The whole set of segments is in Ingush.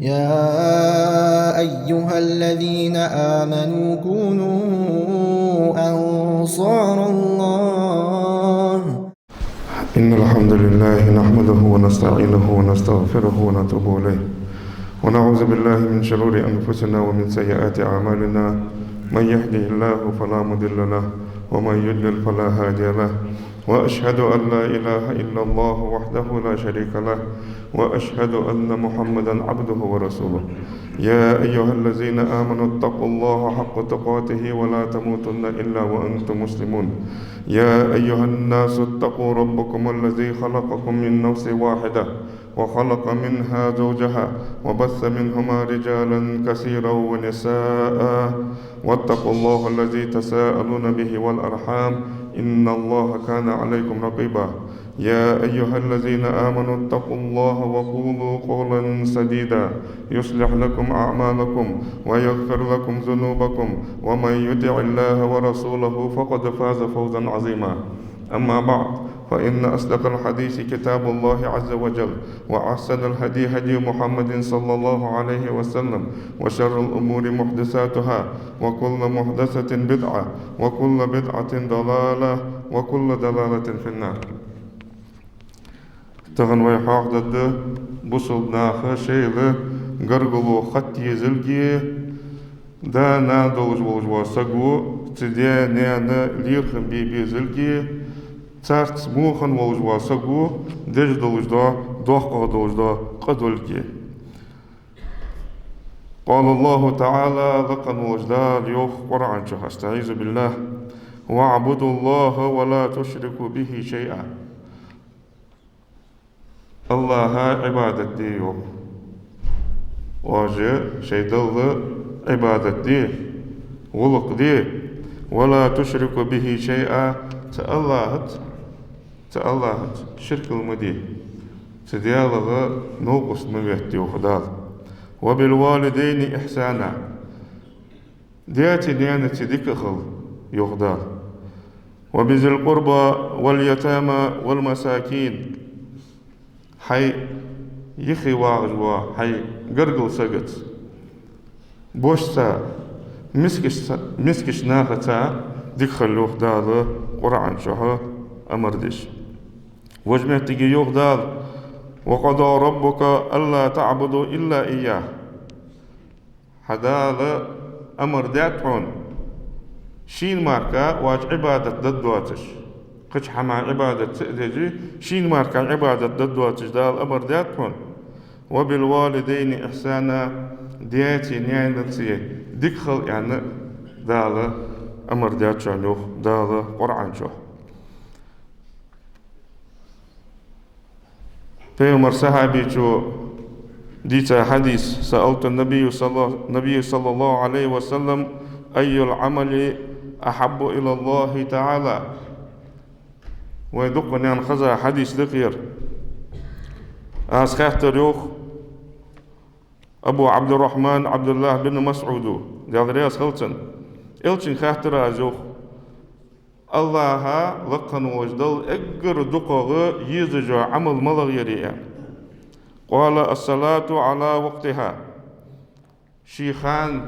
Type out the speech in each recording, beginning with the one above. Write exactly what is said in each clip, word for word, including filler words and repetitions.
يا أيها الذين آمنوا كونوا أنصار الله. إن الحمد لله نحمده ونستعينه ونستغفره ونتوب إليه، ونعوذ بالله من شرور أنفسنا ومن سيئات أعمالنا. من يهده الله فلا مضل له، ومن يضلل فلا هادي له، وأشهد أن لا إله إلا الله وحده لا شريك له، وأشهد أن محمدا عبده ورسوله. يا أيها الذين آمنوا اتقوا الله حق تقاته ولا تموتن إلا وأنتم مسلمون. يا أيها الناس اتقوا ربكم الذي خلقكم من نفس واحدة وخلق منها زوجها وبث منهما رجالا كثيرا ونساء، واتقوا الله الذي تساءلون به والأرحام، إن الله كان عليكم رقيبا. يا أيها الذين آمنوا اتقوا الله وقولوا قولا سديدا يصلح لكم أعمالكم ويغفر لكم ذنوبكم، ومن يطع الله ورسوله فقد فاز فوزا عظيما. أما بعد، فإن أصدق الحديث كتاب الله عز وجل، وأحسن الهدي هدي محمد صلى الله عليه وسلم، وشر الأمور محدثاتها، وكل محدثة بدعة، وكل بدعة ضلالة، وكل ضلالة في النار. Тахан вай хьоахадергда бусалба наха шоайла гаргало хатта езалга, да-нана долаш волаш вола саго цу даь-наьна лерхӀам бе безалга, царца во хинна волаш вола саго деш долаш дола, доккхагӀа долаш дола къа долга. قال الله تعالى, лакха волча Дала йоах Къуръан чу, أستعيذ بالله: واعبدوا الله ولا تشركوا به شيئا. АллахӀа Ӏибадат де, йоах. Оаш шоай Далла Ӏибадат де, гӀулакх де. ولا تشركوا به شيئا, цу АллахӀаца, цу АллахӀаца ширк ма де, цу Даьлагара новкъост ма вет, йоах Дала. وبالوالدين إحسانا, даьцеи наьнацеи дика хила, йоах Дала. وبذي القربى واليتامى والمساكين, хьай юхе вагӀаш вола, хьай гаргара сагаца, бошца, мискашца, мискача нахаца дика хила, йоах Дала Къуръан чу амар деш. Вож моттиге йоах Дала: وقضى ربك ألا تعبدوا إلا إياه. Хьа Дала амар даьд хьона, шийна мара оаш Ӏибадат дергдоацаш, кхыча хӀаман Ӏибадат ца а деш, шийна мара Ӏибадат дергдоацаш Дала амар даьд хьона. وبالوالدين إحسانا, даьцеи наьнацеи дика хила аьнна Дала амар даьд шоана, йоах Дала Къуръан чу. Пайхамара сахьабечо дийца хьадис: سألت النبي صلى، النبي صلى الله عليه وسلم: أي العمل أحب إلى الله تعالى؟ Вай дукха наьна хеза хьадис да-кх ер. Аз хаьттар, йоах, Абу Ӏабдуррахьман Ӏабдуллахь бин МасӀуда, Даьла раьза хилва цунна. Элчанга хаьттар аз, йоах: АллахӀа, лакха волча Далла эггара дукхагӀа езаш йола Ӏамал малагӀа я, аьнна. قال: الصلاة على وقتها. Ший хана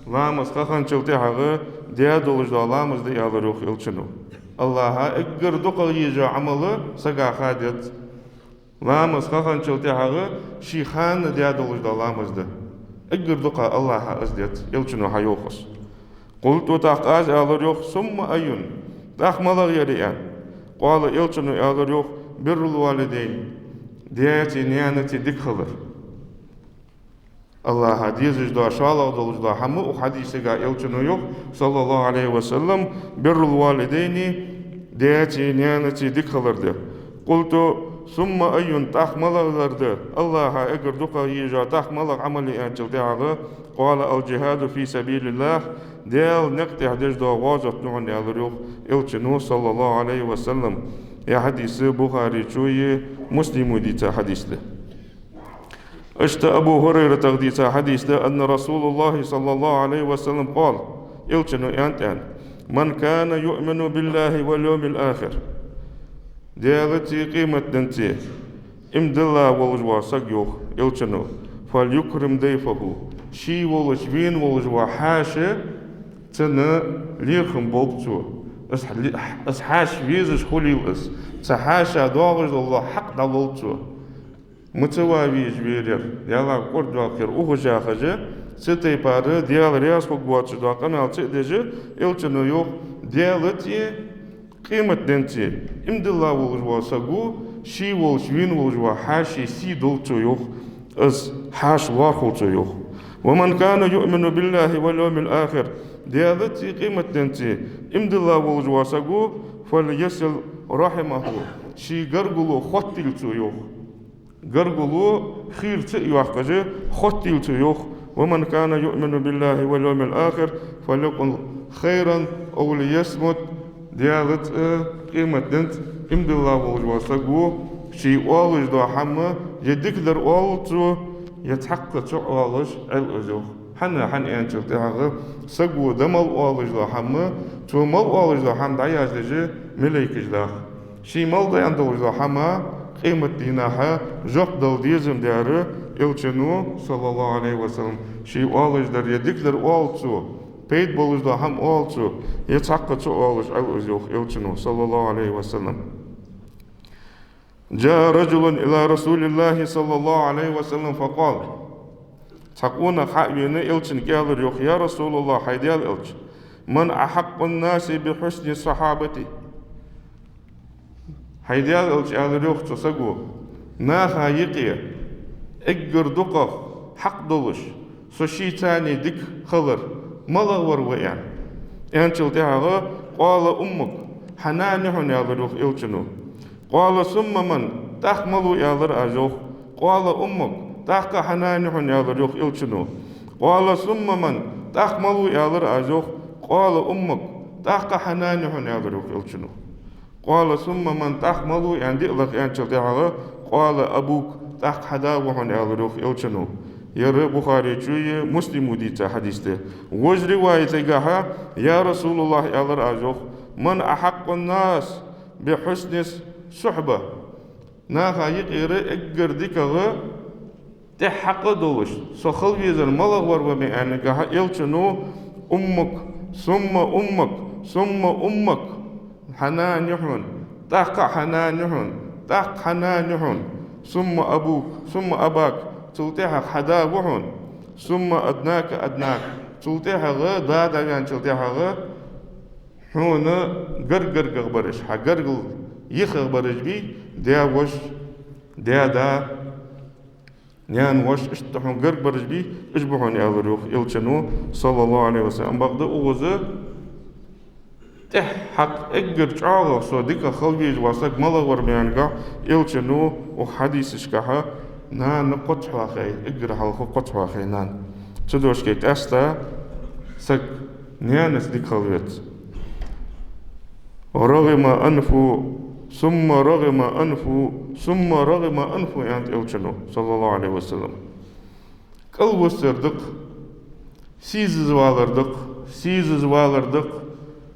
ламаз ха хинначул тӀехьагӀа даь долаш дола ламаз да, аьлар, йоах, Элчано. АллахӀа эггара дукхагӀа езаш йола Ӏамал сага ха деза. Ламаз ха хинначул тӀехьагӀа ший хана даь долаш дола ламаз да. Эггара дукха АллахӀа из деза, Элчано хьайоах из. قلت, тӀаккха аз аьлар, йоах: ثم أي؟ ТӀаккха малагӀа я, аьнна. قال, Элчано аьлар, йоах: بر الوالدين, даьцеи наьнацеи дика хилар. АллахӀа дезаш дола, шоллагӀа долаш дола хӀама укх хьадисага Элчано йоах, صلى الله عليه وسلم: بر الوالدين, даьцеи наьнацеи дика хилар да. قلت: ثم أي؟ ТӀаккха малагӀа да? АллахӀа эггара дукхагӀа езаш йола тӀаккха малагӀа Ӏамал я, аьнначул тӀехьагӀа, قال: الجهاد في سبيل الله, Даьла наькъа тӀа деш дола гӀазот да хьона, аьлар, йоах, Элчано, صلى الله عليه وسلم. Ер хьадис Бухаречои Муслимо дийца хьадис да. Иштта Абу ХӀурайратах дийца хьадис да: أن رسول الله صلى الله عليه وسلم قال, Элчано аьннад, аьнна: من كان يؤمن بالله واليوم الآخر, Даьлацеи къематденцеи иман дилла волаш вола саг, йоах Элчано, فليكرم ضيفه. Ший волаш, вена волаш вола хьаьша, цунна лерхӀам болба цо. Из хьа-, из хьаьша везаш хулийла из. Цу хьаьша доагӀаш дола хьакъ дӀалолба цо. Ма ца везаш вер ер, Даьлах кӀордадоаккхар ухаш яхаш, цу тайпара Даьла раьза хургвоацаш дола къамаьл ца а деш, Элчано йоах, Даьлацеи къематденцеи иман дилла волаш вола саго, ший волаш, вена волаш вола хьаьший сий долда цо, йоах, из хьаьша лоархӀ хул цо, йоах. ومن كان يؤمن بالله واليوم الآخر. Даьлацеи къематденцеи иман дилла волаш вола саго, فليصل رحمه. Ший гаргало хоттийла цо, йоах. Гаргало хийра ца а йоаккхаш, хоттийла цо, йоах. ومن كان يؤمن بالله واليوم الآخر فليقل خيرا أو ليصمت. Даьлаца а къематденца а иман дилла волаш вола саго, ший оалаш дола хӀама е дикадар оалалда цо, е цхьаккха ца оалаш Ӏел из, йоах. ХӀана, хӀана аьнначул тӀехьагӀа, саго да мел оалаш дола хӀама, цо мел оалаш дола хӀама дӀаяздеш малейкаш да. Ший мел даьнна долаш дола хӀама къематдийнахьа жоп дала дезам да, йоах Элчано, صلى الله عليه وسلم. Ший оалаш дар е дикадар оалалда цо, пайда болаш дола хӀама оалалда цо, е цхьаккха ца оалаш Ӏел из, йоах Элчано, صلى الله عليه وسلم. جاء رجل إلى رسول الله صلى الله عليه وسلم فقال. Цхьа къонах хьа а вена, Элчанга аьлар, йоах: يا رسول الله, хӀай Даьла Элча, من أحق الناس بحسن صحابتي؟ ХӀай Даьла Элча, аьлар, йоах, цу саго, наха юкъе эггара дукхагӀа хьакъ долаш со шийца дика хилар малагӀвар ва, аьнна. Аьнначул тӀехьагӀа, قال أمك, хьа нана я хьона, аьлар, йоах Элчано. قال ثم من, тӀаккха малув, аьлар аз, йоах. قال أمك, тӀаккха хьа нана я хьона, аьлар, йоах Элчано. قال ثم من, тӀаккха малув, аьлар аз, йоах. قال أمك, тӀаккха хьа нана я хьона, аьлар, йоах Элчано. قال ثم من, тӀаккха малув, аьнна, диълагӀа аьнначул тӀехьагӀа, قال أبوك, тӀаккха хьа да ва хьона, аьлар, йоах Элчано. Ер Бухаречои Муслимо дийца хьадис да. Вож риваятагахьа, يا رسول الله, аьлар аз, йоах, من أحق الناس بحسن الصحبة. Наха юкъера эггара дикагӀа, тӀех хьакъ долаш со хила везар малагӀвар ва, ма аьннагахьа, Элчано, أمك ثم أمك ثم أمك, хьа нана я хьона, тӀаккха хьа нана я хьона, тӀаккха хьа нана я хьона, ثم أبوك ثم أباك, цул тӀехьагӀа хьа да ва хьона, ثم أدناك أدناك, цул тӀехьагӀа, да дӀаваьнначул тӀехьагӀа, хьона гаргагӀа бараш, хьа гаргал юхагӀа бараш бий, даь-воша, даь-да, наьна-воша, иштта хьона гарга бараш бий, уж ба хьона, аьлар, йоах Элчано, صلى الله عليه وسلم. Бакъда укхаза тӀех хьакъ, эггара чӀоагӀа со дика хила везаш вола саг малагӀвар, ма аьннагахьа, Элчано укх хьадисашкахьа нана кхоачахьа хьоахай, эггара хьалха кхоачахьа хьоахай нана. Цудухьа къаьстта саг наьнаца дика хила веза. رغم أنفه ثم رغم أنفه ثم رغم أنفه, аьннад Элчано, صلى الله عليه وسلم. КӀалвисар да-кх, сийсазвалар да-кх, сийсазвалар да-кх,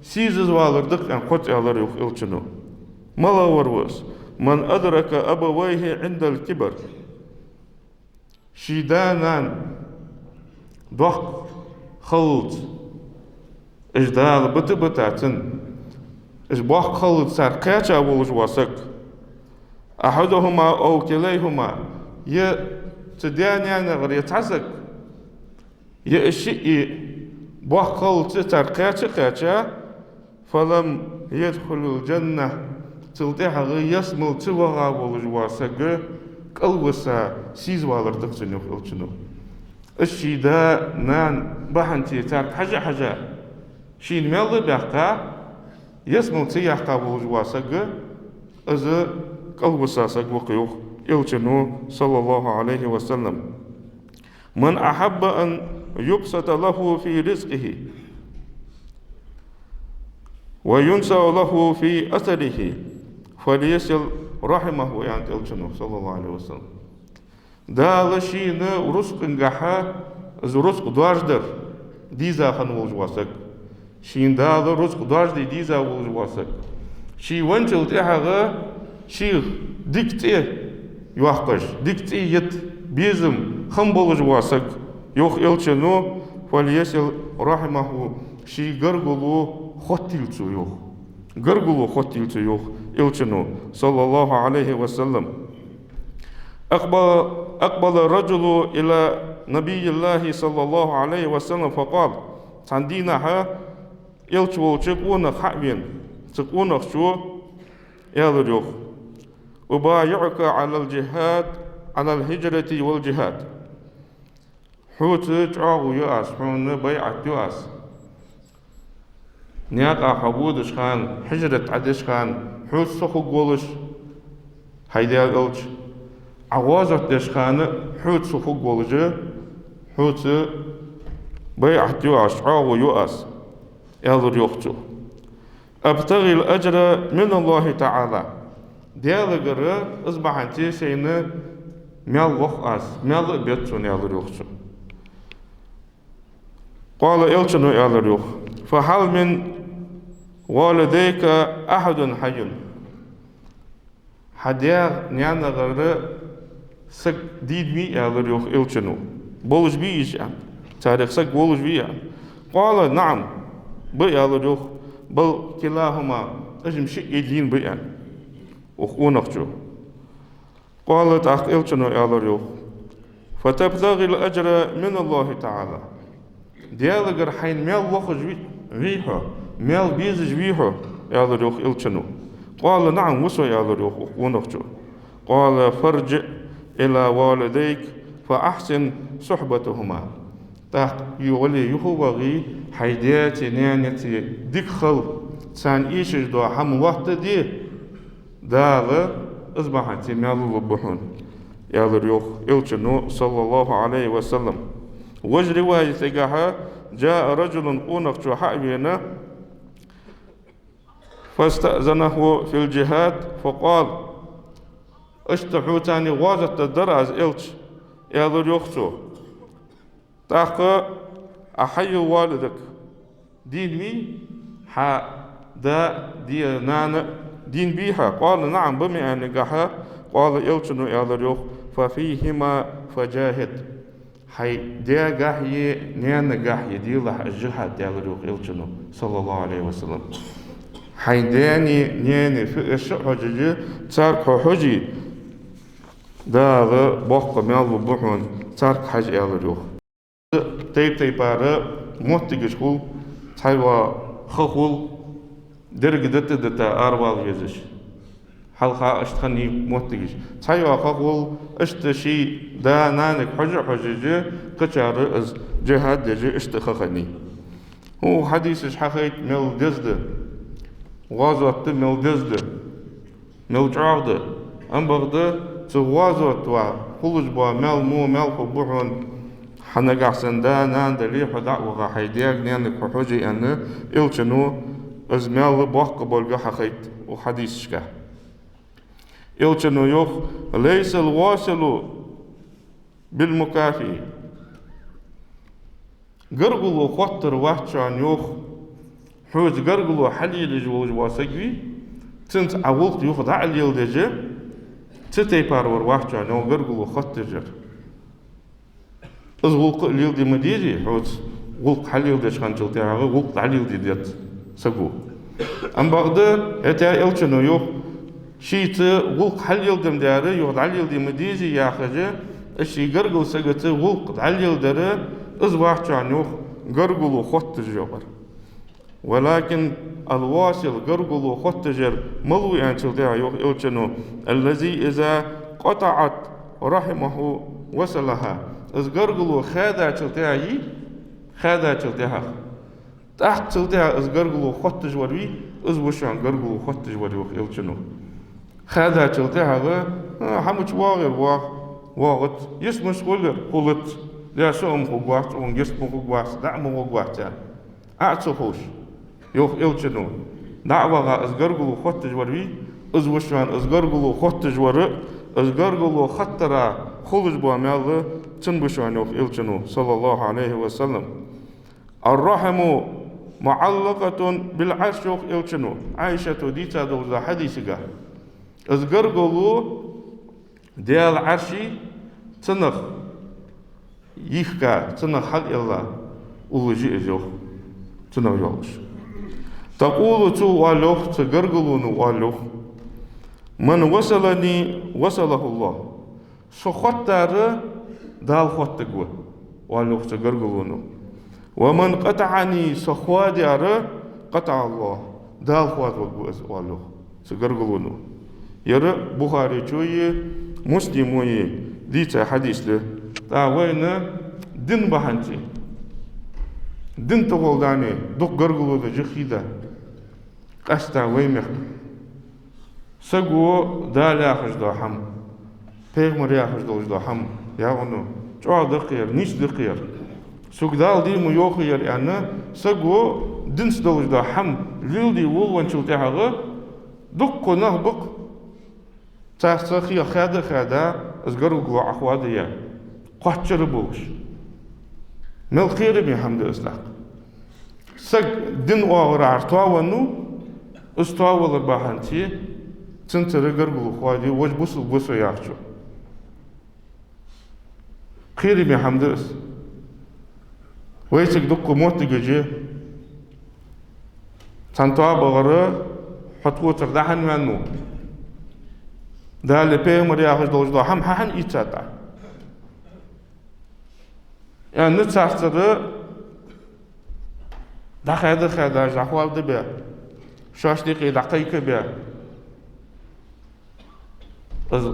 сийсазвалар да-кх, аьнна, кхоачаш аьлар, йоах Элчано. МалагӀвар ва из? من أدرك أبويه عند الكبر. Ший да-нана доккха хиллалца, уж Дала бита-бита цунна, уж боккха хиллалца цар кхаьча волаш вола саг, أحدهما أو كليهما, е цу даь-наьнагара е цхьа саг, е уж шиъ а боккха хиллалца цар кхаьча а кхаьча, فلم يدخل الجنة, цул тӀехьагӀа ялсмала ца ваха волаш вола саг кӀалвиса, сийсазвалар да-кх цунна, йоах Элчано. Из ший да-нана бахьанца царга хьежа-хьежа, шийна маьл а баьккха, ялсмала ца яьккха волаш вола саг, из кӀалвиса саг ва-кх, йоах Элчано, صلى الله عليه وسلم. من أحب أن يبسط له في رزقه وينسأ له في أثره فليصل رحمه, аьннад Элчано, صلى الله عليه وسلم. Дала шийна рузкъангахьа из рузкъ доаржадар дийза хинна волаш вола саг, шийна Дала рузкъ доаржаде дийза волаш вола саг, ше венначул тӀехьагӀа шийх дика цӀи йоаккхаш, дика цӀи йита, безам, хам болаш вола саг, йоах Элчано, «فليصل رحمه», ший гаргало хоттийла цо, йоах. Гаргало хоттийла цо, йоах Элчано, صلى الله عليه وسلم. أقبل، أقبل رجل إلى نبي الله صلى الله عليه وسلم فقال. Цхьан дийнахьа Элча волча къонах хьа а вена, цу къонахчо аьлар, йоах: «أبايعك على الجهاد، على الهجرة والجهاد». Хьоца чӀоагӀо ю аз, хьона байӀат ю аз. Наькъа хьо водача хана, хьижрат Ӏодеча хана, хьоца со хургволаш, хӀай Даьла Элча, Ӏа гӀазот деча хана, хьоца со хургволаш, хьоца байӀат ю аз, чӀоагӀо ю аз, аьлар, йоах, цо. «أبتغي الأجر من الله تعالى». Даьлагара из бахьанце сайна маьл лох аз, маьл а бет сона, аьлар, йоах, цо. قال, Элчано аьлар, йоах: «فهل من والديك أحد حي؟» Хьа даь-наьнагара саг дийна вий, аьлар, йоах Элчано. Болаш бий уж, аьнна. Царех саг волаш вий, аьнна. قال: «نعم». Ба, аьлар, йоах. «بل كلاهما». Уж-м шиъ а дийна ба, аьнна, укх къонахчо. قال, тӀаккха Элчано аьлар, йоах: «فتبتغي الأجر من الله تعالى». Даьлагара хьайна маьл лохаш вий, вий хьо, маьл безаш вий хьо, аьлар, йоах Элчано. قال: «نعم», ва со, аьлар, йоах, укх къонахчо. قال: «فارجع إلى والديك فأحسن صحبتهما». ТӀаккха, йо, вале, юха а вагӀе, хьай даьцеи наьнацеи дика хила, царна эшаш дола хӀама лоаттаде, Дала из бахьанце маьл лургба хьона, аьлар, йоах Элчано, صلى الله عليه وسلم. Важа риваятагахьа: «جاء رجل», къонахчо хьа а вена, «فاستأذنه في الجهاد فقال». Иштта хьоца цхьана гӀазот дергдар аз, Элча, аьлар, йоах, цо. ТӀаккха: «أحي والدك؟» Дийна вий хьа да, даь-нана, дийна бий хьа? قال: «نعم», ба ма аьннагахьа, قال, Элчано аьлар, йоах: «ففيهما فجاهد». Хьай даьгахьеи наьнагахьеи делахь жихӀад, аьлар, йоах Элчано, صلى الله عليه وسلم. Хьай даьнеи наьнеи фу эш а хьожаш, царга хьо хьоже, Дала боккха маьл лургба хьона, царга хьажа, аьлар, йоах. Тайп-тайпара моттигаш хул, цхьайола ха хул, деррига дита-дита аравала везаш. Хьалха иштта хиннай моттигаш. Цхьайола ха хул, иштта ший да-нанага хьожа а хьожаш, кхычар из жихӀад деш, иштта ха хиннай. Хьо хьадисаш хьахайт мел деза да, гӀазот да мел деза да, мел чӀоагӀа да. Ам бакъда цу гӀазота ваха хулаш бола маьл мо маьл хургба хьона, хьа нагахьа санна да-нана дале, хьо дӀа а ваха, хьай даьга-наьнага хьо хьоже, аьнна, Элчано из маьл боккха болга хьахайт укх хьадисашка. Элчано йоах: «ليس الواصل بالمكافئ». Гаргало хоттар вац шоана, йоах, хьоца гаргало хьалелаеш волаш вола саг вий, цунца Ӏа гӀулакх юха дӀа а леладеш, цу тайпара вар вац шоана, йоах, гаргало хотташ вар. Из гӀулакх а леладе ма дезий, хьоца гӀулакх хьалеладеча хана чул тӀехьагӀа гӀулакх дӀалеладе деза саго. Ам бакъда, хӀаьта Элчано йоах, шийца гӀулакх хьалеладаь ма дий, юха дӀалеладе ма дезий яхаш, из ший гаргара сагаца гӀулакх дӀалеладар, из вац шоана, йоах, гаргало хотташ вар. «ولكن الواصل», гаргало хотташ вар малув аьнначул тӀехьагӀа йоах Элчано: «الذي إذا قطعت رحمه وصلها». Из гаргало хаьдачул тӀехьагӀа йий, хаьдачул тӀехьагӀа, тӀаккха цул тӀехьагӀа из гаргало хотташ вар вий, из ва шоана гаргало хотташ вар, йоах Элчано. Хаьдачул тӀехьагӀа, а, хӀама чу воагӀар воагӀа, воагӀац, йист мишта хулар, хулац, е со а ма хургвац, цун гест ма хургвац, дӀа а ма гӀоргвац, аьнна. Ӏа а ца ховш, йоах Элчано, дӀа а ваха, из гаргало хотташ вар вий, из ва шоана, из гаргало хотташ вар, из гаргало хоттара хулаш бола маьл цун ба шоана, йоах Элчано, صلى الله عليه وسلم. «الرحم معلقة بالعرش», йоах Элчано, Ӏайшата дийца долча хьадисага. Из гаргало Даьла Ӏарший Цунах йийхка, цунах хьалъелла уллаш я из, йоах, цунах йолаш. تقول, цо оал, йоах, цу гаргалоно оал, йоах: من وصلني وصله الله. Со хоттадар Дала хоттаргва, оал, йоах, цу гаргалоно. ومن قطعني, со хоададар, قطعه الله, Дала хоадавергва из, оал, йоах, цу гаргалоно. Ер Бухаречои Муслимои дийца хьадис да. ТӀаккха вайна дина бахьанца, дина тӀагӀолла дани, дукха гаргалонаш хий да. Къаьстта вай мехка саго Дала яхаш дола хӀама, пайхамар яхаш долаш дола хӀама, яхаш, чӀоагӀа да-кх ер, нийса да-кх ер. Сога Дала де ма йоахий ер аьнна, саго динца долаш дола хӀама леладе волавенначул тӀехьагӀа дукха нах ба-кх, царца хьехадаь, хьехадаь, из гаргало Ӏохоадаь, кхоачара болаш. Мел кхераме хӀама да из тӀаккха. Саг дина оагӀорахьара тоавеннав, из тоавалар бахьанца цунцара гаргало хоадаю вож бусалба ва со яхачо. Кхераме хӀама да из. Вайцига дукха моттигаш я: цхьан тоабагӀара хьо тхоцара дӀа-хьа ваьннав, Дала, пайхамар яхаш долаш дола хӀама хьа хьаийцад Ӏа, аьнна, царцара дӀахаьда-хаьда, дӀахоадаь баь, шоашта юкъе дӀакхайкабаь, из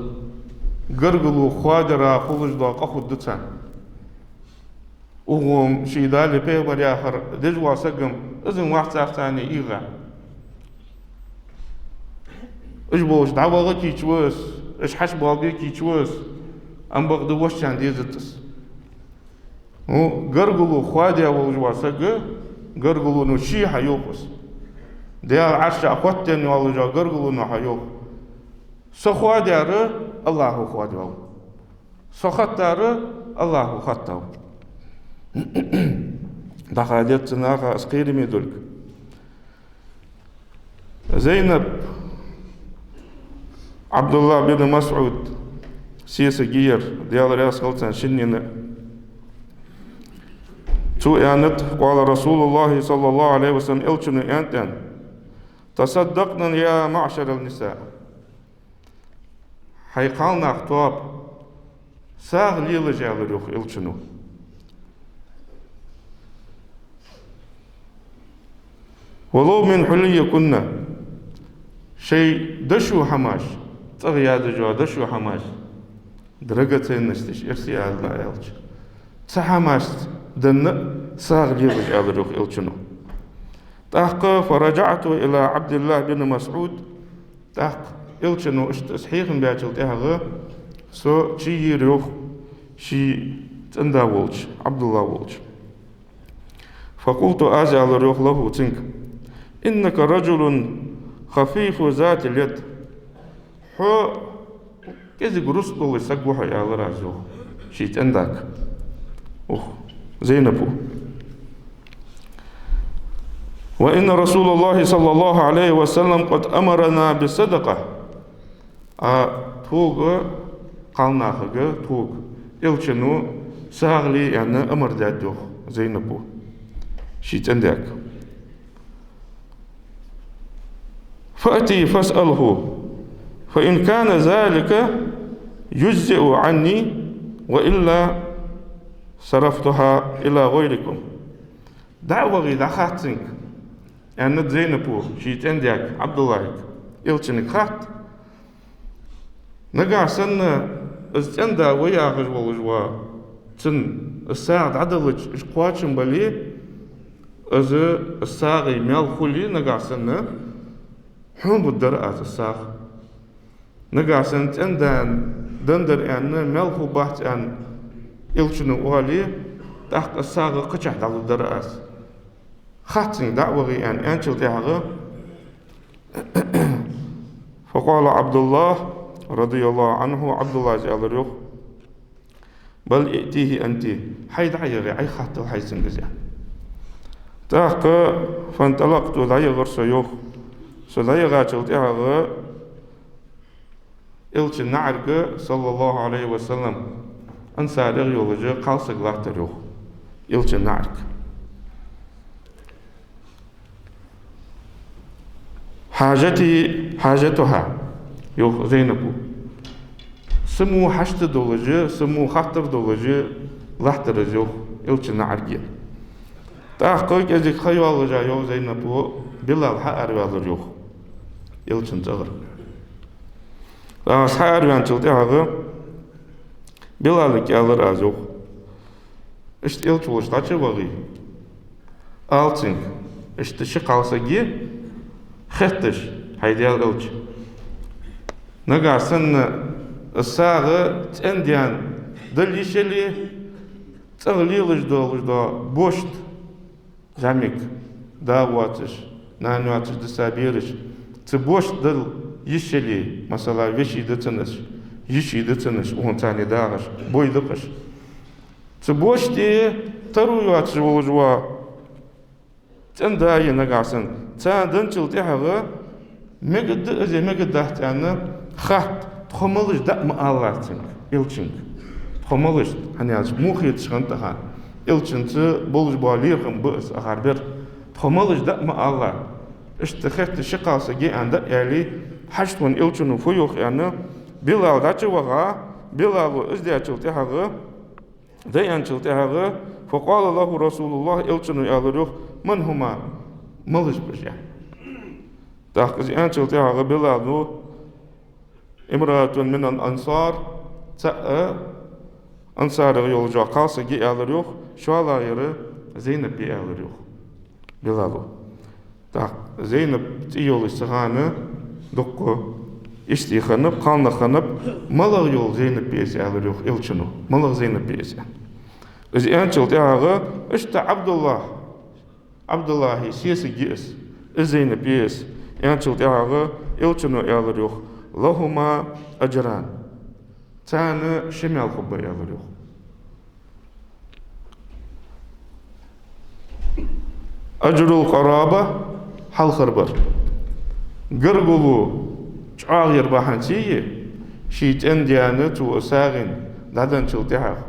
гаргало хоадара хулаш дола къа хургда царна. Укхо-м ший Дала, пайхамар яхар деш вола саг-м, из-м вац царца ийгӀа. Уж болаш дӀаваха кийча ва из, уж хьачубоалабе кийча ва из, ам бакъда вошчарна дезац из. Ну, гаргало хоадаь волаш вола саг, гаргалоно ше хьайоах из. Даьла Ӏарша хоттаденна йолаш йола гаргалоно хьайоах: со хоададар АллахӀо хоадаваьв, со хоттадар АллахӀо хоттаваьв. ДӀахаьдед цу наха из кхераме долга. Зайнаб, Ӏабдуллахь бин МасӀуда сесаг яр, Даьла раьза хилва царна шиннена. Цо аьннад: قال رسول الله صلى الله عليه وسلم, Элчано аьннад: تصدقن يا معشر النساء. ХӀай кхалнаьха тоаба, сагӀа лелаш, аьлар, йоах, Элчано. ولو من حليكن, шоай дошо хӀамаш, цӀагӀа ядаш йола дошо хӀамаш, драгоценносташ, эрсий ала аьлча, цу хӀамашца денна а сагӀа лелаш, аьлар, йоах, Элчано. ТӀаккха فرجعت إلى عبد الله بن مسعود, тӀаккха Элчано иштта из хьехам баьчул тӀехьагӀа со чуйийра, йоах, ший цӀен-да волча, Ӏабдуллахь волча. فقلت, аз аьлар, йоах, له, цунга: إنك رجل خفيف ذات اليد. Хьо кӀезига рузкъа долаш саг ва хьо, аьлар аз, йоах, ший цӀен-дага. Ух, Зайнапо. وإن رسول الله صلى الله عليه وسلم قد أمرنا بالصدقة. А тхога, кхалнахага, тхога Элчано сагӀа ле аьнна амар даьд, йоах, Зайнапо, ший цӀен-дага. فأتي فاسأله، فإن كان ذلك يجزئ عني، وإلا صرفتها إلى غيركم. ДӀа а вахе, дӀахатта цунга, аьннад Зайнапо ший цӀен-дага Ӏабдуллахьага, Элчанга хатта. Нагахь санна из цӀен-да ва яхаш волаш вола, цунна из сагӀа дӀадалча, уж кхоачам бале, из, из сагӀий маьл хуле нагахь санна, хьона хургдар аз из сагӀа. Нагахь санна цӀен-дана деннадар аьнна, маьл хургбац аьнна, Элчано оале, тӀаккха из сагӀа кхычахьа дӀалургдар аз. Хатта цунга, дӀа а вахе, аьнна, аьнначул тӀехьагӀа, فقال عبد الله رضي الله عنه, Ӏабдуллахьас аьлар, йоах: بل ائتيه أنت. Хьай дӀа а яхе, Ӏайха хаттал хьай цунга из, аьнна. ТӀаккха فانطلقت, дӀаяхар со, йоах. Со дӀаяхачул тӀехьагӀа Элчан наӀарга, صلى الله عليه وسلم, ансарех йолаш кхалсаг латтар йоах Элчан наӀарга. «حاجتها حاجتها», йоах Зайнапо. Са мо хьашт долаш, са мо хаттар долаш латтар из йоах Элчан наӀарга. ТӀаккха кӀезига ха йоаллаш йоах Зайнапо, Билал хьаараваьлар йоах Элчан цӀагӀара. ТӀаккха хьаараваьнначул тӀехьагӀа Билалага аьлар аз йоах: «Иштта Элча волча дӀачу вахе, ала цунга, иштта ши кхалсаг я хетташ, хьай Даьла Элча. Нагахь санна сагӀа цӀен-даьна дала йиш яле, цӀагӀа лелаш долаш дола бошт, зӀамига, да воацаш, нана йоацаш, дисабераш, цу бошт дала йиш яле, масала, веший да цунна уж, йиший да цунна уж, укхун царна дагӀаш, бой да-кх уж. Цу бошта таро йоацаш волаш вола цӀен-да я нагахь санна, царна денначул тӀехьагӀа, мегаргда из е мегаргдац аьнна хатта, тхо малашта дӀа а ма алалахь цунга, Элчанга. Тхо малашта, хӀана аьлча, мухеташ хиннад тӀаккха. Элчанца болаш бола лерхӀам ба из акхар бер. Тхо малашта дӀа а ма алалахь. Иштта хетташ ши кхалсаг я аьнна дӀа а аьле, хьажа тхона Элчано фу йоах аьнна, Билал дӀачу ваха, Билало из даьчул тӀехьагӀа, дӀааьнначул тӀехьагӀа, فقال له رسول الله, Элчано аьлар йоах: من هما, малаш ба уж?» ТӀаккха из аьнначул тӀехьагӀа Билало: امرأة من الأنصار, цаӀ ансарех йолаш йола кхалсаг я, аьлар йоах, шоллагӀъяр Зайнап я, аьлар йоах Билало. ТӀаккха Зайнап цӀи йолаш цу хана дукха иштта хиннаб, кхалнах хиннаб, малагӀа йола Зайнап я из, аьлар йоах Элчано, малагӀа Зайнап я из аьнна. Из аьнначул тӀехьагӀа: иштта Ӏабдуллахь, Ӏабдуллахьа сесаг я из, из Зайнап я из, аьнначул тӀехьагӀа Элчано аьлар йоах: لهما أجران, царна ши маьл хургба, аьлар йоах. أجر القرابة, хьалхара бар. Гаргало чӀоагӀъяр бахьанце, ший цӀен-даьна цо сагӀийна дӀаденначул тӀехьагӀа,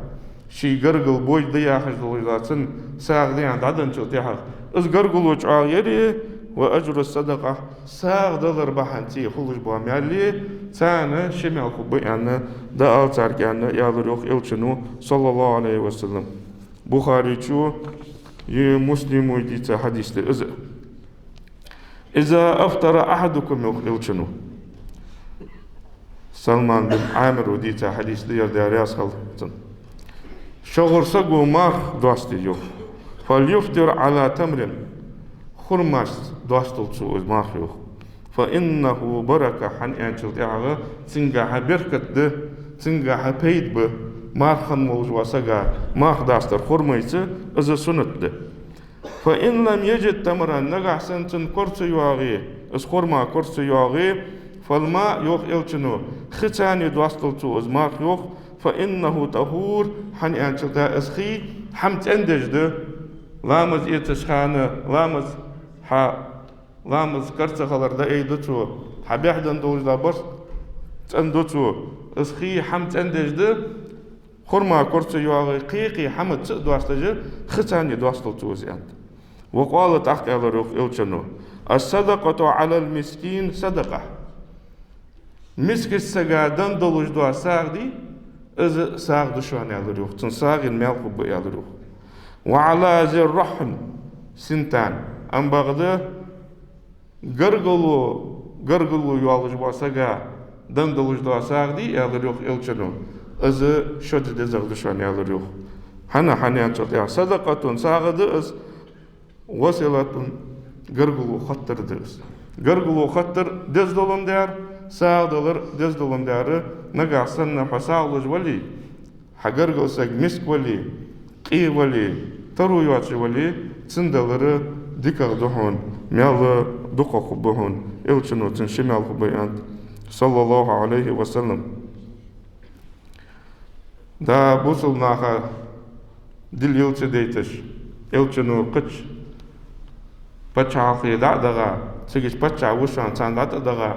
ший гаргара бой да яхаш долаш дола цун сагӀа дӀаденначул тӀехьагӀа, из гаргало чӀоагӀъяр, وأجر الصدقة, сагӀа далар бахьанце хулаш бола маьл, царна ши маьл хургба аьнна, дӀаала царга аьнна, аьлар йоах Элчано, صلى الله عليه وسلم. Бухарийчо е Муслимо дийца хьадис да из. إذا أفطر أحدكم, йоах Элчано. Салман бин Ӏамиро дийца хьадис да ер, Даьла раьза хилва цунна. Шугара саго марха доастаде, йоах, فليفطر على تمر, хурмашца доасталда цо из марха, йоах. فإنه بركة, хӀана аьлча тӀехьагӀа цунгахьа беркат да, цунгахьа пайда ба, марха хинна волаш вола сага марха дастар хурмайца, из суннат да. فإن لم يجد تمرا, нагахь санна цун кора ца йоагӀе, из хурма кора ца йоагӀе, فالماء, йоах Элчано, хица доасталда цо из марха, йоах, فإنه طهور, хӀана аьлча тӀехьагӀа из хий хӀама цӀендеш да, ламаз эцаш хана, ламаз хьа, ламаз кара ца хилар дӀаайда цо, хьа бӀехденна долаш дола барзкъа цӀенду цо, из хий хӀама цӀендеш да, хурма кора ца йоагӀе, кхы-кхы хӀамаца а доасташ, хица доасталда цо из аьннад. وقال, тӀаккха аьлар йоах Элчано: الصدقة على المسكين صدقة. Мискача сага денна долаш дола сагӀа дий, из сагӀа да шоана, аьлар йоах, цун сагӀийна маьл хургба, аьлар йоах. وعلى ذي الرحم صنتان. Амма бакъда гаргало, гаргало йолаш вола сага денна долаш дола сагӀа дий, аьлар йоах Элчано, из шозза дезагӀа да шоана, аьлар йоах. ХӀана, хӀана аьлча тӀехьагӀа صدقة, сагӀа да из, وصلة, гаргало хоттар да из. Гаргало хоттар деза долаш дар, сагӀа далар деза долаш дар, нагахь санна хьо сагӀа луш вале, хьа гаргара саг миска вале, къе вале, таро йоацаш вале, цунна далар дикагӀа да хьона, маьл дукхагӀа хургба хьона, Элчано цунна ши маьл хургба аьннад, صلى الله عليه وسلم. Да, бусалба наха дила йила ца дайташ, Элчано кхыча паччахьалкхе дӀа а даха, цигача паччахьа ва шоана, царна дӀатӀадахьа,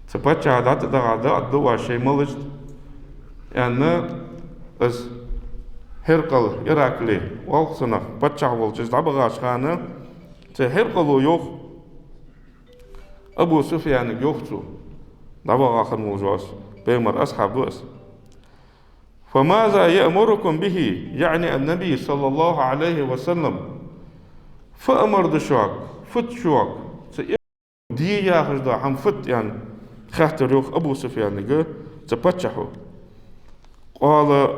цу паччахьа дӀатӀадахьа дӀаоттаргда оаш шоай малашта, аьнна, Из Хьиркъал, Ираклий, волча санна паччахь волча из дӀабахача хана, цу Хьиркъало йоах, Абу Суфьянага йоах цо, дӀабаха хинна волаш вола Пайхамара асхьаб ва из. «فماذا يأمركم به؟» يعني النبي صلى الله عليه وسلم. Фу амар да шуга, фуд шуга, цу де яхаш дола хӀама фуд, аьнна, хаьттар йоах Абу Суфьянага цу паччахьо. «قال»,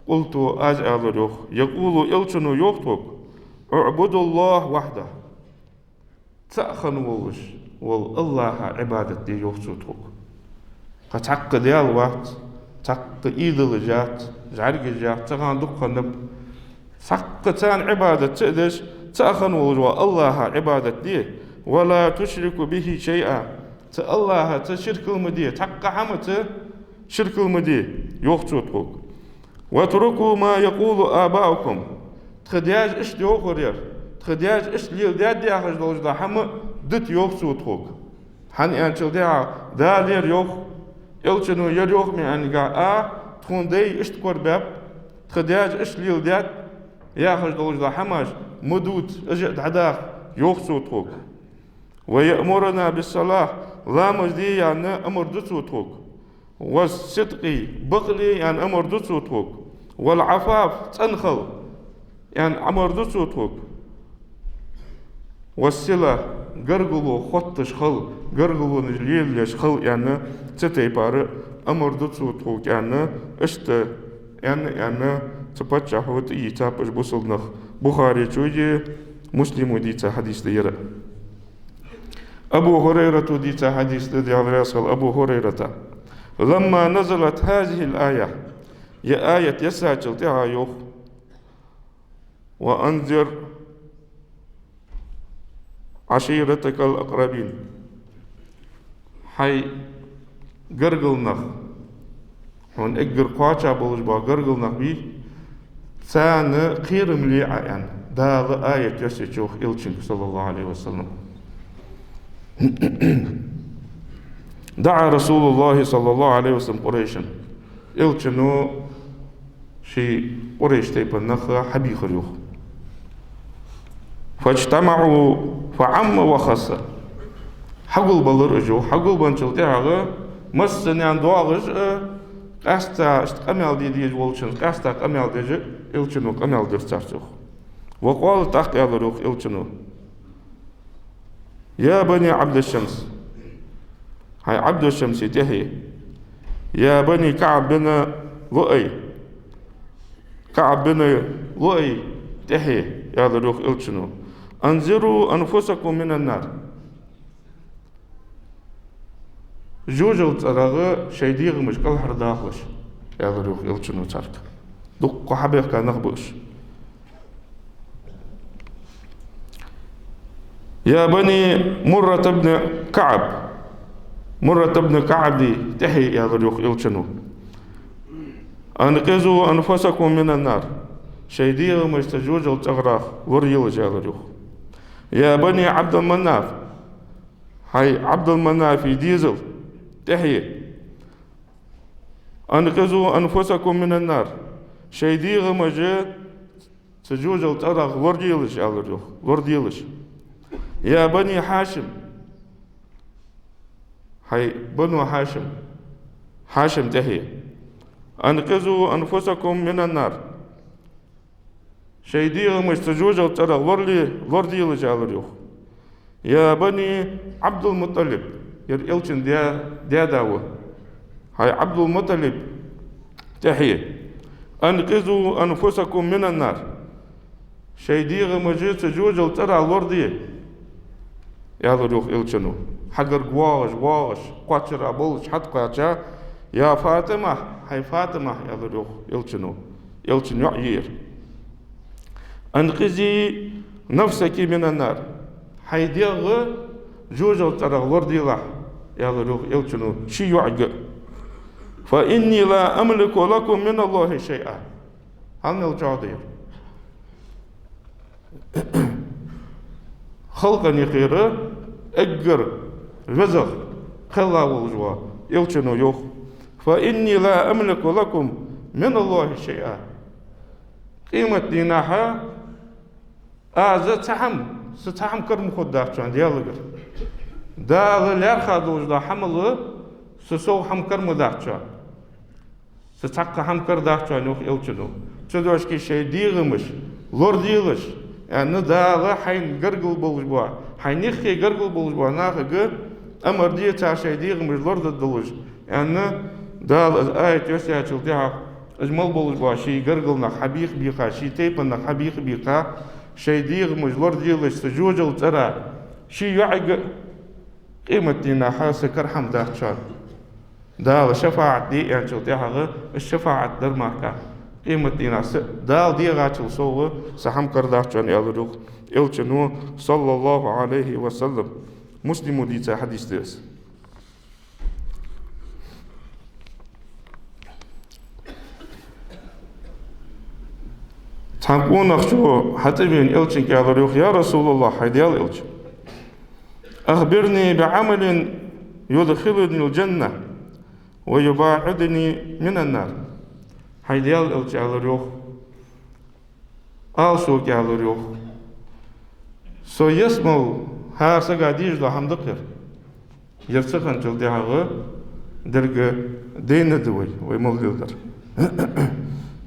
قلت, аз аьлар йоах, «يقول», Элчано йоах тхога: «اعبدوا الله وحده». Цаӏ хинна волаш вола АллахӀа Ӏибадат де, йоах цо тхога. Кхы цхьаккха даьла вац, цхьаккха идолаш яц, жӀаргаш яц, цу хана дукха хиннаб. Цхьаккха царна Ӏибадат ца а деш, цаӏ хинна волаш вола АллахӀа Ӏибадат де. «ولا تشركوا به شيئا». Цу АллахӀаца ширк ма де, цхьаккха хӀамаца ширк ма де, йоах цо тхога. «واتركوا ما يقول آباؤكم». Тха даьша иштта йоахар яр, тха даьша иштта леладаьд яхаш долаш дола хӀама дита, йоах цо тхога. ХӀана аьлча, тӀехьа Дала яр йоах, Элчано яр йоах ма аьннагахьа, а, тхона дай иштта корабаьб, тха даьша иштта леладаьд яхаш долаш дола хӀамаш ма дувца, уж а дӀадаха, йоах цо тхога. «ويأمرنا بالصلاة», ламаз де аьнна, амар ду цо тхога. «والصدق», бакъле аьнна, амар ду цо тхога. «والعفاف», цӀена хила аьнна, амар ду цо тхога. «والصلة», гаргало хотташ хила, гаргалонаш лелаеш хила аьнна, цу тайпара амар ду цо тхога аьнна, иштта аьнна, аьнна, цу паччахьо тӀаийцаб уж бусалба нах. Бухаречои Муслимо дийца хьадис да ер. Абу Хурайрата дийца хьадис да, Даьла раьза хилва Абу Хурайрата. «لما نزلت هذه الآية», ер аят ессачул тӀехьагӀа йоах: «وأنذر عشيرتك الأقربين». Хьай гаргара нах, хьона эггара кхоачаш болаш бола гаргара нах бий, царна кхерам ле Ӏа, аьнна, Дала аят йоссийча йоах Элчанга, صلى الله عليه وسلم. «دعا رسول الله صلى الله عليه وسلم قريشا». Элчано ший Къурайш тайпан нах хьабийхар йоах. «فاجتمعوا فعم وخص». Хьагулбелар уж йоах, хьагулбенначул тӀехьагӀа массанена доагӀаш а, къаьстта иштта къамаьл де дезаш волчунна къаьстта къамаьл деш а, Элчано къамаьл дир царца йоах. «وقال», тӀаккха аьлар йоах Элчано: «يا بني عبد شمس». Хьай Ӏабдушамсий тӀехье. «يا بني كعب بن لؤي». КаӀб бин Луай тӀехье, аьлар йоах Элчано: «أنزهوا أنفسكم من النار». Жожагӏатен цӀерагӀа шоай дегӀамаш кӀалхардахалаш, аьлар йоах Элчано царга. Дукха хьабаьхка нах ба уж. «يا بني مرة بن كعب». Муррат ибн КаӀба тӀехье, аьлар йоах Элчано: «أنقذوا أنفسكم من النار». Шоай дегӀамаш цу жожагӀатен цӀерах лораелаш, аьлар йоах. «يا بني عبد مناف». Хьай Ӏабдул-Манафий дезал тӀехье. «أنقذوا أنفسكم من النار». Шоай дегӀамаш цу жожагӀатен цӀерах лораделаш, аьлар йоах, лораделаш. «يا بني هاشم». Хьай Бану Хьашим, Хьашим тӀехье. «أنقذوا أنفسكم من النار». Шоай дегӀамаш цу жожагӀатен цӀерах лорале-, лораделаш, аьлар йоах. «يا بني عبد المطلب». Ер Элчан даь-, даь-да ва. Хьай Ӏабдул-МутӀалиб тӀехье. «أنقذوا أنفسكم من النار». Шоай дегӀамаш цу жожагӀатен цӀерах лораде, аьлар йоах Элчано. Хьагарга воагӀаш, воагӀаш, кхоачара болаш хьатӀакхаьча: «يا فاطمة», хьай ФатӀима, аьлар йоах Элчано. Элчан йоӀ я ер. «أنقذي نفسك من النار». Хьай дегӀ жожагӀатен цӀерах лораделахь, аьлар йоах Элчано ший йоӀага. «فإني لا أملك لكم من الله شيئا». Хьал мел чӀоагӀа да ер. Халкъа юкъера эггара везагӀа кхелла волаш вола Элчано йоах: «فإني لا أملك لكم من الله شيئا. Къематдийнахьа аз цхьа хӀама, са цхьа хӀама кара ма хургдац шоана Даьлагара. Дала лаьрхӀа долаш дола хӀамал са сов хӀама кара ма дац шоана. Са цхьаккха хӀама кара дац шоана, йоах Элчано. Цудухьа шоай дегӀамаш лораделаш, аьнна, Дала хьайна гаргара болаш бола, хьайна юххе гаргара болаш бола нахага амар де цар шоай дегӀамаш лорадаргдолаш, аьнна, Дала из аят йоссаячул тӀехьагӀа, из мел болаш бола ший гаргара нах хьабийха-бийха, ший тайпан нах хьабийха-бийха, шоай дегӀамаш лораделаш са жожагӀатен цӀера, ший йоӀага а къематдийнахьа са кара хӀама дац шоана. Дала шафаӀат де аьнначул тӀехьагӀа, из шафаӀат дар мара, къематдийнахьа са Дала дегӀачул совгӀа са хӀама кара дац шоана, аьлар йоах Элчано, صلى الله عليه وسلم. Муслимо дийца хьадис да из. Цхьан къонахчо хьатӀавена Элчанга аьлар йоах: يا رسول الله, хӀай Даьла Элча, أخبرني بعمل يدخلني الجنة ويباعدني من النار. ХӀай Даьла Элча, аьлар йоах, ала сога, аьлар йоах, со ялсмале хӀара сага дезаш дола хӀама да-кх ер. Ер ца хинначул тӀехьагӀа деррига дайна да вай, вай мел леладер.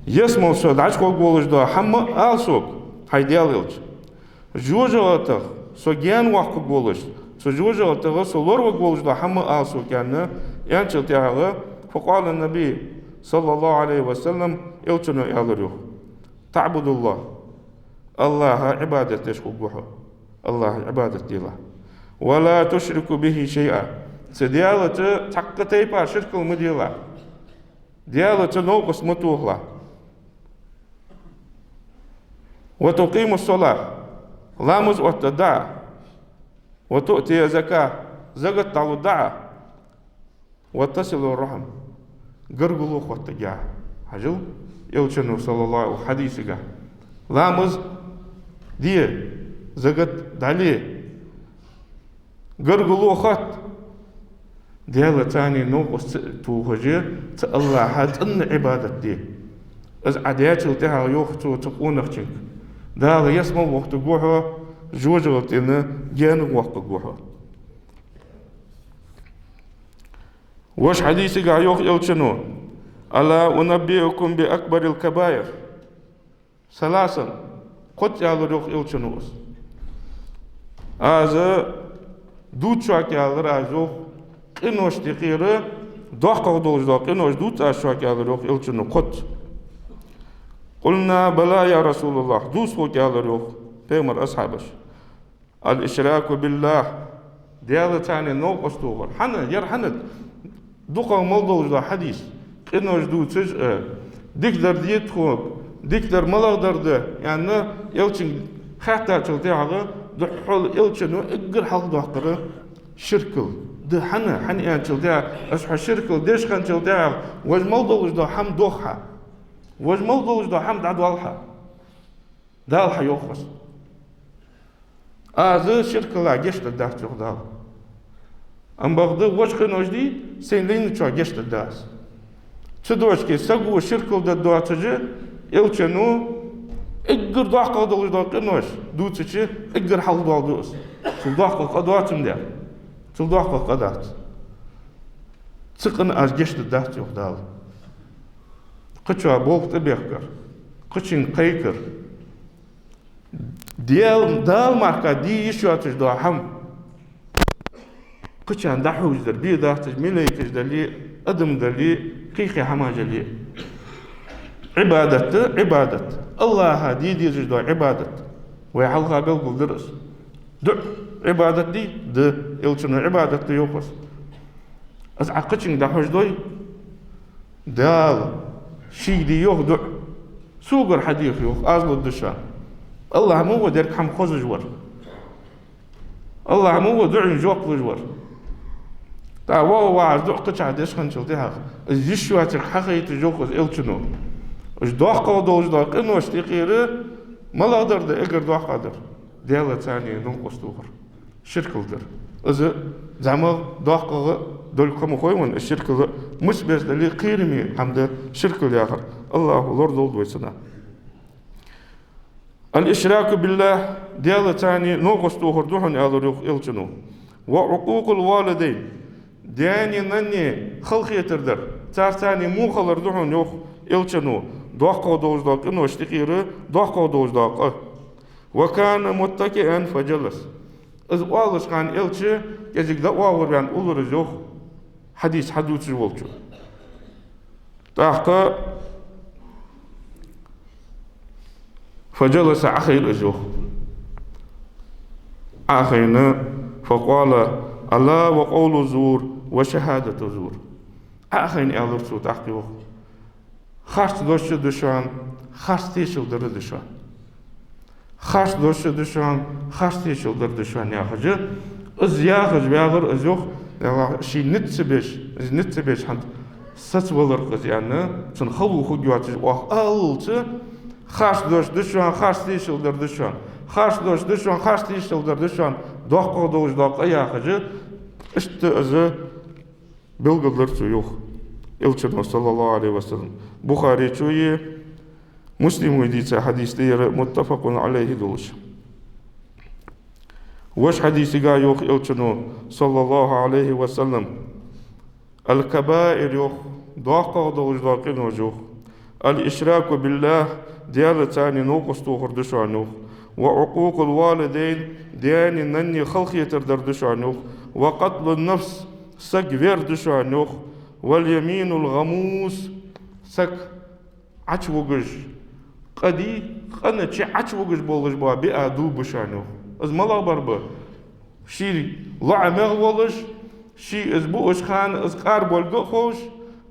Ялсмале со дӀачуваргволаш дола хӀама ала сога, хӀай Даьла Элча. ЖожагӀатех со гаьнавоаккхаргволаш, цу жожагӀатех со лораваргволаш дола хӀама ала сога, аьнна, аьнначул тӀехьагӀа, فقال النبي صلى الله عليه وسلم, Элчано аьлар йоах: تعبد الله, АллахӀа Ӏибадат деш хургва хьо, АллахӀа Ӏибадат делахь. ولا تشرك به شيئا, цу Даьлаца цхьаккха тайпара ширкал ма делахь. Даьлаца новкъост ма тохалахь. وتقيم الصلاة, ламаз оттаргда Ӏа. وتؤتي الزكاة, закат дӀалургда Ӏа. وتصل الرحم, гаргало хоттаргья Ӏа. Хьажал, Элчано, صلى الله, хьадисага: ламаз де, закат дӀале, гаргало хатта, Даьлаца цхьана новкъост ца тохаш, цу АллахӀа цӀена Ӏибадат де. Из Ӏа дечул тӀехьагӀа йоах цо цу къонахчунга: Дала ялсмале вохийтаргва хьо, жожагӀатен гаьнавоаккхаргва хьо. Вож хьадисага йоах Элчано: ألا أنبئكم بأكبر الكبائر؟ Саласан, кхозза, аьлар йоах Элчано, аз. Аз дувц шуга, аьлар аз, йоах, къиношта юкъера доккхагӀа долаш дола къинош дувц аз шуга, аьлар йоах Элчано, кхозза. قلنا بلى يا رسول الله, дувца хьога, аьлар йоах Пайхамара асхьабаша. الإشراك بالله, Даьлаца цхьана новкъост тохар. ХӀана, ер хӀана дукхагӀа мел долаш дола хьадис, къинош дувцаш а, дикадар де тхога, дикадар малагӀдар да, аьнна, Элчанга хаьттачул тӀехьагӀа, духхьал Элчано эггара хьалха доаккхар ширкал да. ХӀана, хӀана аьнначул тӀехьагӀа, из хьо ширкал деш хинначул тӀехьагӀа, вож мел долаш дола хӀама дох хьа. Вож мел долаш дола хӀама дӀадоал хьа. Дала хьайоах из. Аз ширкал гешт дергдац, йоах Дала. Амма бакъда вож къинош дий, сайна лайначоа гешт дергда аз. Цудухьа саго ширкал дергдоацаш, Элчано эггара доккхагӀа долаш дола къинош дувцача, эггара хьалха доал да из. Цул доккхагӀа къа доацандаь. Цул доккхагӀа къа дац. Цу къина аз гешт дергдац, йоах Дала. Кхычоа болх тӀабехкар, кхычунга кхайкар, Даьла, Дала мара де йиш йоацаш дола хӀама кхычарна дӀахьожадар, бе доацаш, малайкаш дале, адам дале, кхы-кхы хӀамаш дале. Ӏибадат да, Ӏибадат. АллахӀа де дезаш дола Ӏибадат. Вай хьалха белгалдир из. ДуӀа Ӏибадат дий? Да. Элчано Ӏибадат да йоах из. Из Ӏа кхычунга дӀахьожадой? Дала шийга де йоах дуӀа. Согара хьадеха йоах, аз лургда шоана. АллахӀ ма ва деррига хӀама хозаш вар. АллахӀ ма ва дуӀайна жоп луш вар. ТӀаккха ваха ваьгӀаз дуӀа кхычахьа деш хинначул тӀехьагӀа, из йиш йоацилга хьахайташ йоах из Элчано. Уж доккхагӀа долаш дола къиношта юкъера малагӀдар да эггара доккхагӀдар? Даьлаца цхьана новкъост тохар. Ширкал дар. Из зӀамагӀа, доккхагӀа, Долга ха ма хой вайна из ширкал, мишта беса дале а кхераме хӀама да ширкал яхар. АллахӀа лорадолда вай цунах. الإشراك بالله, Даьлаца новкъост тохар да хьона, аьлар йоах Элчано. وعقوق الوالدين, даьнеи наннеи халахетар дар, царца во хилар да хьона йоах Элчано, доккхагӀа долаш дола къинош тӀехьара доккхагӀа долаш дола къа. وكان متكئا فجلس. Из оалаш хана Элча кӀезига дӀаоагӀорваьнна уллар из йоах, хьадис хьадувцаш волчо. ТӀаккха فجلس, Ӏохайна из йоах. Ӏохайна, فقال: ألا وقول الزور وشهادة الزور. Ӏохайна аьлар цо тӀаккха йоах: харц дош а да шоана, харц тешал дар а да шоана. Харц дош а да шоана, харц тешал дар а да шоана, яхаш. Из яхаш вагӀар из йоах, ший низ ца беш, из низ ца беш хӀанз сацавалар-кх из аьнна, цун хало хургйоацаш оаха алалца, харц дош да шоана, харц тешал дар а да шоана, харц дош да шоана, харц тешал дар а да шоана, доккхагӀа долаш дола къа, яхаш, иштта из белгалдир цо йоах Элчано, صلى الله عليه وسلم. Бухаречои Муслимои дийца хьадис да ер, متفق عليه долаш. Вож хьадисага йоах Элчано, صلى الله عليه وسلم: الكبائر йоах, доккхагӀа долаш дола къинош йоах, الإشراك بالله, Даьлаца новкъост тохар да шоана йоах, وعقوق الوالدين, даьнеи наннеи халахетар дар да шоана йоах, وقتل النفس, саг вер да шоана йоах, واليمين الغموس, саг Ӏочувугаш, къа дий, къина чу Ӏочувугаш болаш бола биа дув ба шоана йоах. Из малагӀбар ба? Ший лоӀамагӀа волаш, ше из буаш хана из къарболга а ховш,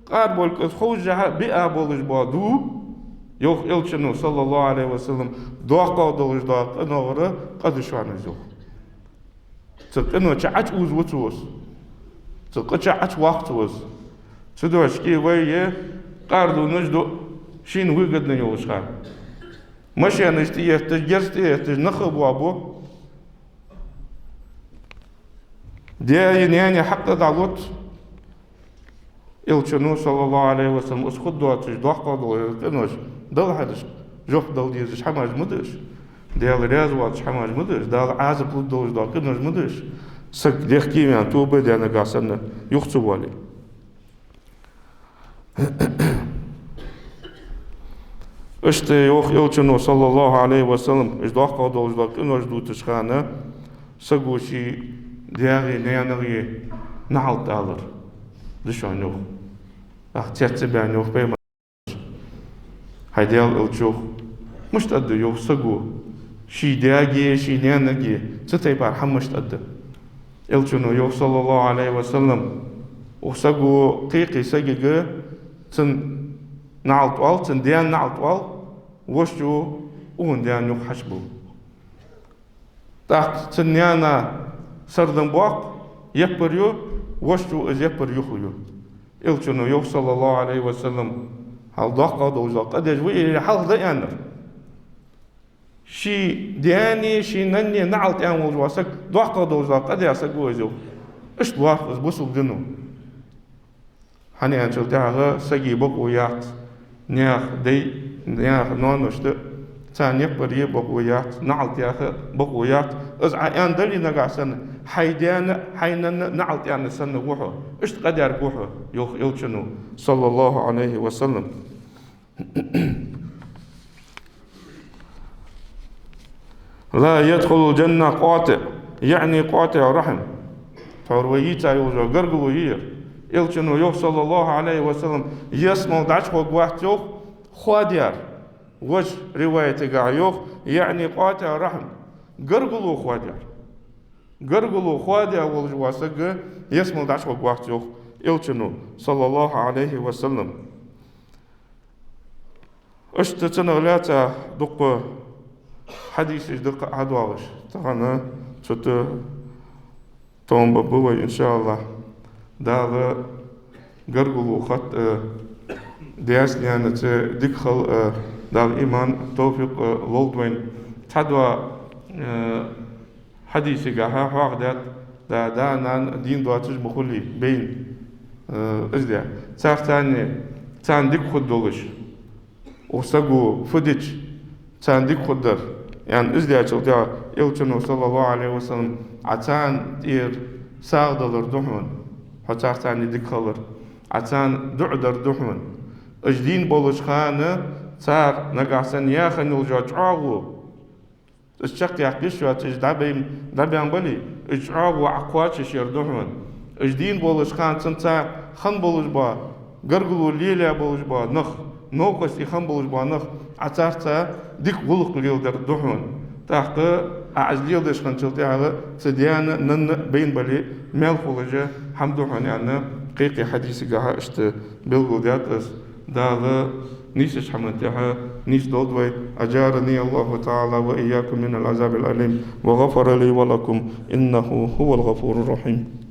къарболга из ховш жаха биа болаш бола дув, йоах Элчано, صلى الله عليه وسلم, доккхагӀа долаш дола къиношта къа да шоана из йоах. Цу къино чу Ӏочуувзаву цо из. Цу къа чу Ӏочуваккху цо из. Цу дошке вай е къардувнаш ду, шийна выгодно йолаш хана. Машенаш тӀаетташ, герз тӀаетташ, нах а боабу. Даьи наьнеи хьакъ дӀалу. Элчано, صلى الله عليه وسلم, из хургдоацаш доккхагӀа дола къинош Далла хьадеш, жоп дала дезаш хӀамаш ма да уж. Даьла раьза воацаш хӀамаш ма да уж. Дала Ӏазап лургдолаш дола къинош ма да уж. Саг дехке ваьнна, тоба даь нагахьа санна юха ца воале. Иштта йоах Элчано, صلى الله عليه وسلم, уж доккхагӀа долаш дола къинош дувцаш хана, саго ший даьгеи наьнагеи наьӀалт алар да шоана йоах. Ах, цецбаьнна йоах пайхамар. ХӀай Даьла Элча, йоах, мишта аргда йоах саго ший даьгеи ший наьнагеи цу тайпара хӀама мишта аргда? Элчано йоах, صلى الله عليه وسلم, укх саго кхы-кхы сагага цун наьӀалт оал, цун даьна наьӀалт оал, вошчо укхун даьна юха хьачубу. ТӀаккха цун наьна сардам боаккх, яппар ю, вошчо из яппар юхаю. Элчано йоах, صلى الله عليه وسلم, хьал доккхагӀа долаш дола къа деш ва е хьалха да аьннар? Ший даьна, ший нанна наьӀалт аьнна волаш вола саг доккхагӀа долаш дола къа даь саг ва из йоах. Иштта лоархӀ из бусалба дино. ХӀана аьлча тӀехьагӀа сага бокъо яц, наьха даьй, наьха ноаношта, царна яппар е бокъо яц, наьӀалт яха бокъо яц. Из Ӏа аьнна дале нагахьа санна, хьай даьна, хьай нанна наьӀалт аьнна санна ва хьо. Иштта къа даьрг ва хьо, йоах Элчано, صلى الله عليه وسلم. لا يدخل الجنة قاطع، يعني قاطع رحم. Тхьовра вай йийца йолаш йола гаргало я ер. Элчано йоах, صلى الله عليه وسلم, ялсмала дӀачухаргвац йоах хоадаьр. Вож риваятагахьа йоах, يعني قاطع رحم, гаргало хоадаьр. Гаргало хоадаь волаш вола саг ялсмала дӀачухаргвац йоах Элчано, صلى الله عليه وسلم. Иштта цунах лаьца дукха хьадисаш да-кх ӀодоагӀаш. Тахан цу тӀа тоам бергба вай, иншааллахӀ. Дала гаргало хатта а, даьца-наьнаца дика хила а, Дала иман, товфикъ а лолда вайна. Цхьадола, э, хьадисагахьа хьоахадаьд, да, да-нана дийна доацаш ма хулий, байна. Э, из де. Цар царна, царна дика хургдолаш, укх саго фу дича, царна дика хургдар. Яъни из дечул тӀехьа Элчано, саллаллахӀу Ӏалайхи ва саллам, Ӏа царна тӀера сагӀа далар да хьона, хьо цар царна дика хилар, Ӏа царна дуӀа дар да хьона. Уж дийна болаш хана цар нагахь санна яь хинна йола чӀоагӀо, из чакхъяккха йиш йоацаш дӀабайна, дӀабаьнна бале, из чӀоагӀо Ӏа кхоачашъяр да хьона. Уж дийна болаш хана цунца хинна болаш бола, гаргало лелаяь болаш бола нах, новкъостий хинна болаш бола нах, Ӏа царца дика гӀулакх леладар да хьона. ТӀаккха Ӏа из леладеш хинначул тӀехьагӀа цу даьна, нанна а байна бале, маьл хулаш хӀама да хьона, аьнна, кхы-кхы хьадисагахьа иштта белгалдаьд из. Дала нийсача хӀаман тӀехьа нийсдолда вай. أجارني الله تعالى وإياكم من العذاب الأليم وغفر لي ولكم إنه هو الغفور الرحيم.